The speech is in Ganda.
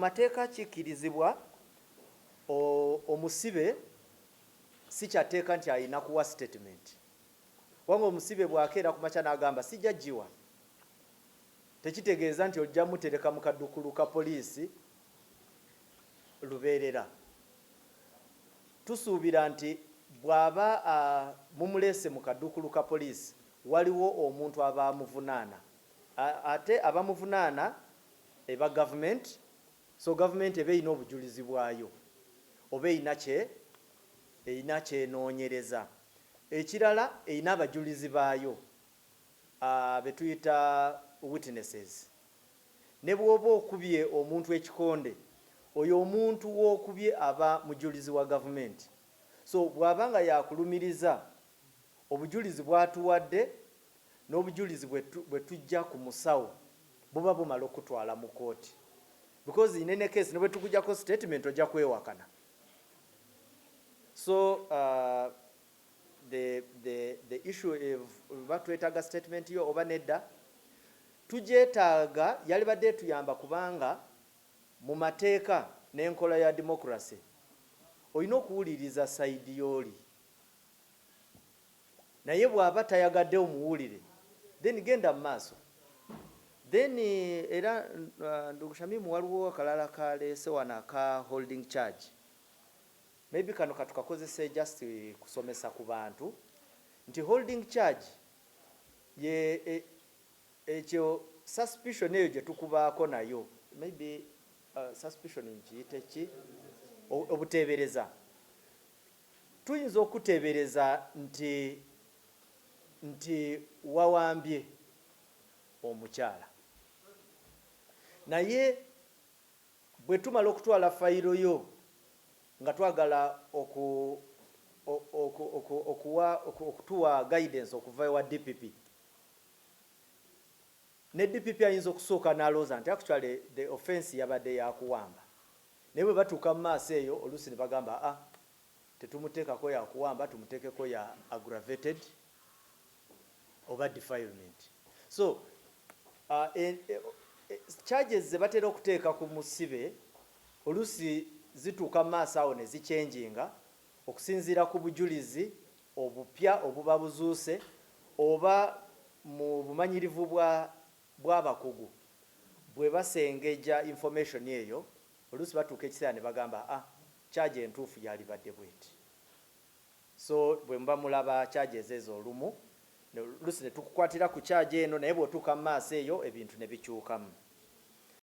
Mateeka kikkirizibwa omusibe, si kyatteeka nti alina kuwa statement, kubanga omusibe bw'akeera ku makya n'agamba sijja giwa, tekitegeeza nti ojja mutereka mu kaddukulu ka poliisi lubeerera. Tusuubira nti bw'aba mumuleese mu kaddukulu ka poliisi, waliwo omuntu aba amuvunaana, ate abamuvunaana eba gavumenti. So gavumenti eba erina obujulizi bwayo oba erina kye erina kyenoonyereza. Ekirala, erina abajulizi baayo be tuyita witnesses. Ne bw'oba okubye omuntu ekikonde, oyo omuntu w'okubye aba mujulizi wa gavumenti. So bw'aba nga yakulumiriza, obujulizi bw'atuwadde n'obujulizi bwe tujja ku musawo buba bumala okutwala mu kooti, because in any case ne bwe tukuggyako statement ojja kwewakana. So the issue if oba twetaaga statement yo oba nedda, tugyetaaga. Yalibadde etuyamba kubanga mu mateeka n'enkola ya democracy olina okuwuliriza side y'oli, naye bw'aba tayagadde omuwulire, then genda mu maaso. Then era ndugu Shamimu, waliwo akalala kaleese wano aka holding charge. Maybe kano katukakozese just kusomesa ku bantu nti holding charge ye ekyo suspicion eyo gye tukubaako nayo, maybe suspicion nkiyite ki, obuteebereza. Tuyinza okuteebereza nti wawambye omukyala, naye bwe tumala okutwala fayiro yo nga twagala okutuwa guidance okuva ewa DPP, ne DPP ayinza okusooka n'alowooza nti actually the offense yabadde yakuwamba, naye bwe batuuka mu maaso eyo oluusi ne bagamba, "Ah, tetumuteekako yakuwamba, tumuteekeko ya aggravated oba defilement." So charges ze batera okuteeka ku musibe oluusi zituuka mu maaso awo ne zichanginga okusinziira ku bujulizi obupya obuba buzuuse oba mu bumanyirivu bw'abakugu bwe basengejja information eyo. Oluusi batuuka ekiseera ne bagamba, "Ah, charge entuufu yalibadde bweti." So bwe muba mulaba charges ezo, olumu oluusi ne tukukwatira ku charge eno, naye bw'otuuka mu maaso eyo ebintu ne bikyukamu.